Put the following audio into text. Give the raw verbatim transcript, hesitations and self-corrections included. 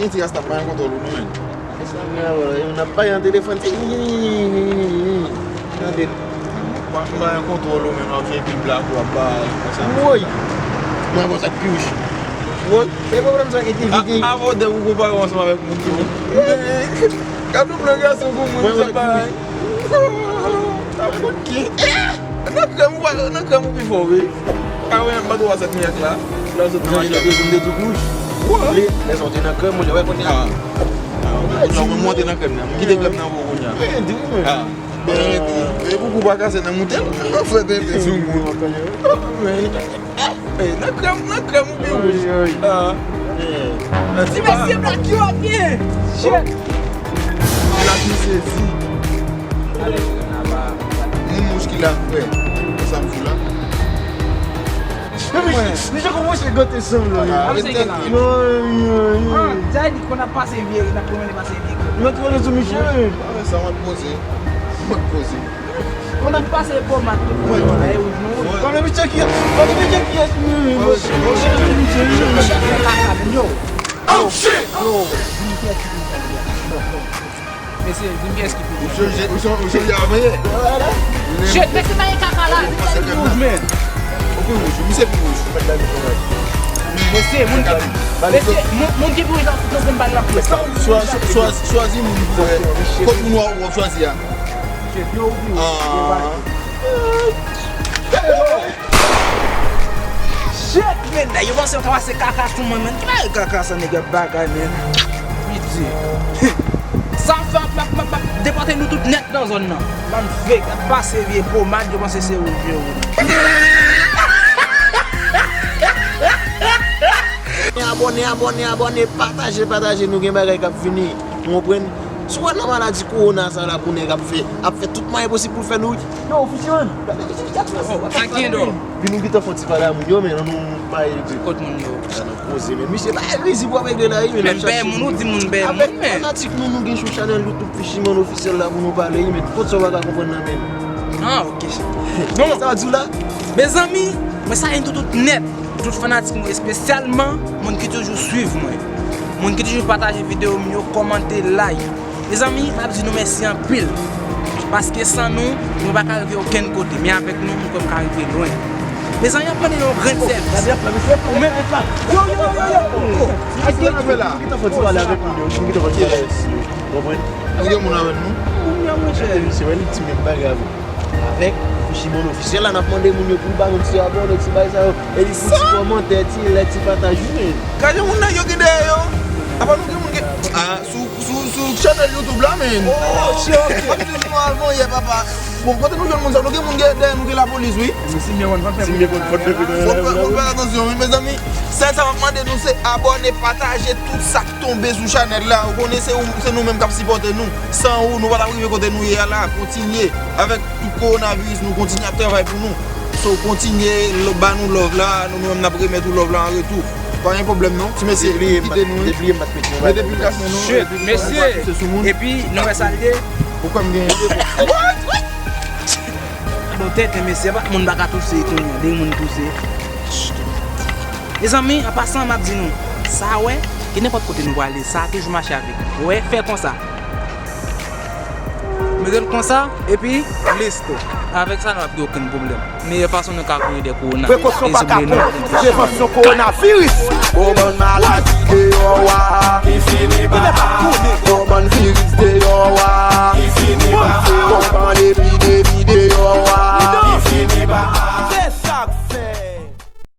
Yon ti rasta pa gen kontwòl ou non, menn. Sa m gen avè w la, yon ap pale nan telefòn, se tande. Pa, pa gen kontwòl ou, menn, w ap jwe pil blak, w ap bay, konsa. Woy! Mwen, konsa, pi wouj. Woy! E pwoblèm sa ki te vide. Avè w de ou konpare w ansanm avèk moun ki bon. Gad yon blan gason pou moun, se bay. Nan krèm ou pa, nan krèm ou pi fò, wi. A wè, m pa t wè sa k miyèk la. Lè w sot nan machin. Lè w sot nan machin. Lè sa w te nan krèm, ou lè wè kounye a. Lè w monte nan krèm nan. M kite krèm nan pou kounye a. E, di m, men. E, e, e, pou kou pa kase nan moute, m fè tenten sou moun. Men, e, nan krèm, nan krèm ou pi wouj. Ti mesye blak yo ap byen. Shit. Blak misye di. Moun wouj ki la frè. Sa m di la. Mwen. Misye kòmanse gate sanm la. Ah, rete trankil. Ah, sa di kon ap pase vye, n ap pwomennen pase vye. Mwen twò sou misye. Ah, sa mwen poze. Mwen poze. Kon ap pase pomad tout mwen la, e wouj nou. Kòm misye ki, kòm misye ki. Kaka, men yo. Oh shit! Yo. Mesye, di m kiyès ki pi wouj. Ou chanje, ou chanje, ou chanje avè. Shit, mesye, pa gen kaka la, di m kiyès ki pi wouj, men. Ou pi wouj, misye pi wouj. Mesye, moun ki, mesye, moun, moun ki pi wouj la, fout nan grenn bal la. Swa-, swa-, swazi moun pou wè. Kot moun w ap chwazi a? Shit, yo, ou pi wouj. Ah. Shit, men, yo panse yo ka pase kaka sou mwen, men. Ki bagay kaka sa, nèg ap bagay, men. Piti. Sa fè m ap, m ap, m ap depòte nou tout nèt nan zòn nan. Bann fake, ap pase vye pomad, yo panse se wouj yo. Abòne, abòne, abòne, pataje, pataje, nou gen bagay k ap vini. Ou konprann? Si w wè nan maladi kowona sa la pou nèg ap fè, ap fè tout mwayen posib pou l fè nou. Yo, Fisherman! Sa k gen dò? Vin nou gentan fè yon ti pale a moun yo, men, ann nou bay. Kot moun yo? Ann nou koze, men. Misye, bay rizib w ap regle la, wi, men. Men bèy moun, ou di moun bèy moun, men. Avèk fanatik nou, nou gen sou chanèl YouTube Fisherman Officiel la pou nou pale, wi, men. Kot sa w pa ka konprann nan, men. Ah, ok. Bon. Sa w di w la? Mezanmi, mwen salye nou tout nèt. Tout fanatik mwen, espesyalman moun ki toujou swiv mwen, moun ki toujou pataje videyo m yo, kòmante, like. Mezanmi, m ap di nou mèsi anpil. Paske san nou, mwen pa ka rive okenn kote, men avèk nou, m kwè m ka rive lwen. Mezanmi, ap mande yon grenn sèvis. Ou menm, yo, yo, yo, yo, yo. Ki sa n ap fè la? Ki ta fè ti pale avèk moun yo? Ki ta fè ti pale? Konprann? Nou gen moun avèk nou? Moun nan, monchè. Misye, wè li di menm bagay avè w. Avèk Fisherman Officiel la, n ap mande moun yo pou yo ba nou ti abòne, ti bagay sa yo. Epi pou ti kòmantè, ti like, ti pataj, wi, men. Gade moun nan yo gen dèyè yo. Apa nou gen moun gen, ah, sou, sou, sou chanèl YouTube la, men. Oh, shit, ok. Ap di nou avan yè, papa. Bon, kote nou jwenn moun sa? Nou gen moun gen dèyè nou, gen lapolis, wi. Fòk, fòk, fòk fè atansyon, wi, mezanmi. Sèl sa m ap mande nou, se abòne, pataje tout sa k tonbe sou chanèl la. Ou konnen se ou, se nou menm k ap sipòte nou. San ou, nou pa t ap rive kote nou ye a la. Kontinye avèk tout kowonaviris, nou kontinye ap travay pou nou. So, kontinye lo-, ba nou love la, nou, nou menm n ap remèt ou love la an retou. Pa gen pwoblèm non, ti mesye, kite nou, wi. Mete pil kach nan nou, epi nou pa pase sou moun. Epi, nou wè sa l ye? Ou kwè m gen. Bon, tenten, mesye, pa moun pa ka touse kounye a, de moun touse. Mezanmi, an pasan, m ap di nou, sa a wè, ke nenpòt kote nou prale, sa a toujou mache avèk nou. Wè, fè konsa. Mete l konsa, epi liste. Avèk sa, nou p ap gen okenn pwoblèm. Meyè fason nou ka kouri de kowona. Prekosyon pa ka kont prevansyon kowonaviris. Bon, bann maladi deyò